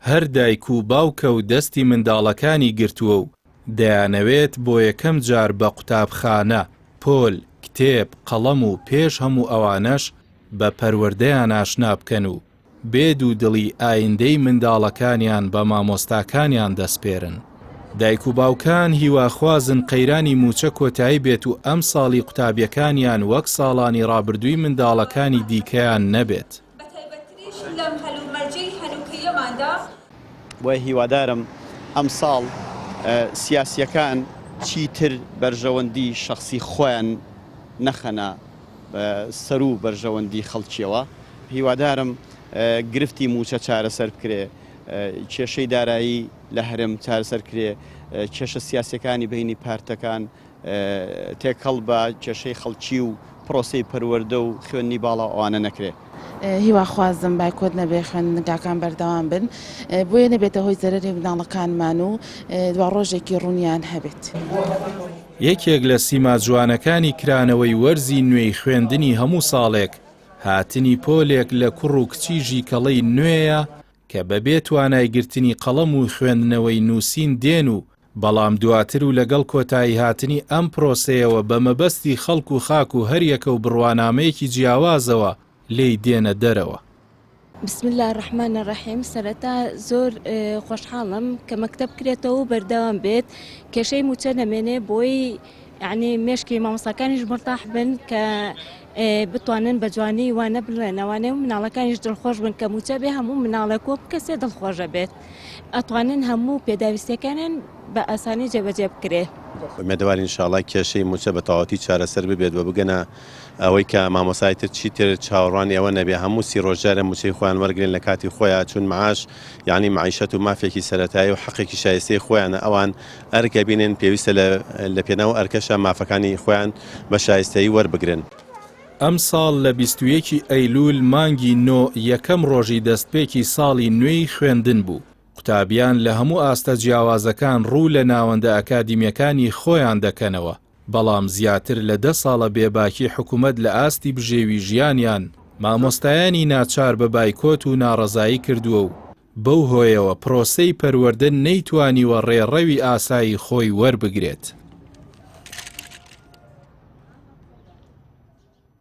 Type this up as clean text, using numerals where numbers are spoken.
هەر دایک و باوکە و دەستی منداڵەکانی گرتووە و دەیانەوێت بۆ یەکەم جار بە قوتابخانە، پۆل، کتێب، قەڵەم و پێش هەموو ئەوانەش بە پەروەردەیان ئاشنا بکەن و بێ دوودڵی ئایندەی منداڵەکانیان بە مامۆستاکانیان دەسپێرن. دایک و باوکان هیواخوازن قەیرانی مووچە کۆتایی بێت و ئەمساڵی قوتابیەکانیان وەک ساڵانی ڕابردووی منداڵەکانی دیکەیان نەبێت. بەتایبەتتریش لەم هەلومەرجەی هەنووکەیەماندا. بۆیە هیوادارم ئەمساڵ سیاسییەکان چیتر بەرژەوەندی شەخسی خۆیان نەخەنە سەروو بەرژەوەندی خەڵکیەوە، هیوادارم گرفتی مووچە چارەسەر بکرێ، کێشەی دارایی لە هەرێم چارەسەر کرێ، کێشە سیاسیەکانی بەینی پارتەکان تێکەڵ بە کێشەی خەڵکی و پرۆسەی پەروەردە و خوێندنی باڵا و ئەوانە نەکرێ. هیواخوازم بایکۆت نەبێ خوێندنگاکان بەردەوام بن بۆیە نەبێتە هۆی زەرەری منداڵەکانمان و دواڕۆژێکی ڕوونیان هەبێت. یەکێک لە سیما جوانەکانی کرانەوەی وەرزی نوێی خوێندنی هەموو ساڵێک، هاتنی پۆلێک لە کوڕ و کچی ژیکەڵەی نوێیە کە بەبێ توانای گرتنی قەڵەم و خوێندنەوەی نووسین دێن و بەڵام دواتر و لەگەڵ کۆتاییهاتنی ئەم پرۆسەیەوە بە مەبەستی خەڵک و خاک و هەریەکە و بڕوانامەیەکی جیاوازەوە لێی دێنە دەرەوە. بسم اللە الرحمن الرحیم سەرەتا زۆر خۆشحاڵم کە مەکتەب کرێتەوە و بەردەوام بێت کێشەی موچە نەمێنێ بۆی یعنی مێشکی مامۆستاکانیش مرتاح بن کە بتوانن بە جوانی وانە بڵێنەوانێ و مناڵەکانیش دڵخۆش بن کە موچە بێ هەموو مناڵێک و کەسێ دڵخۆشە بێت ئەتوانن هەموو پێداویستیەکانیان بە ئاسانی جێبەجێ بکرێ. ئومێدەوارین ان شاءاللە کێشەی موچە بە تەواوەتی چارەسەر ببێت و بگەنە ئەوەی کە مامۆستای تر چیتر چاوەڕوانی ئەوە نەبێ هەموو سی ڕۆژ جارێ موچەی خۆیان وەرگرن لە کاتی خۆیا چون معاش یانی مەعیشەت و مافێکی سەرەتایی و حەقێکی شایستەی خۆیانە ئەوان ئەرک ئەبینن پێویستە لە لە پێناو ئەرکەشا مافەکانی خۆیان بە شایستەیی وەربگرن. ئەمساڵ لە 21 ی ئەیلول مانگی نۆ یەکەم ڕۆژی دەستپێکی ساڵی نوێی خوێندن بوو، قوتابیان لە هەموو ئاستە جیاوازەکان ڕوو لە ناوەندە ئەکادیمیەکانی خۆیان دەکەنەوە، بەڵام زیاتر لە دە ساڵە بێباکی حکومەت لە ئاستی بژێوی ژیانیان مامۆستایانی ناچار بە بایکۆت و ناڕەزایی کردووە و بەو هۆیەوە پرۆسەی پەروەردە نەیتوانیوە ڕێڕەوی ئاسایی خۆی وەربگرێت.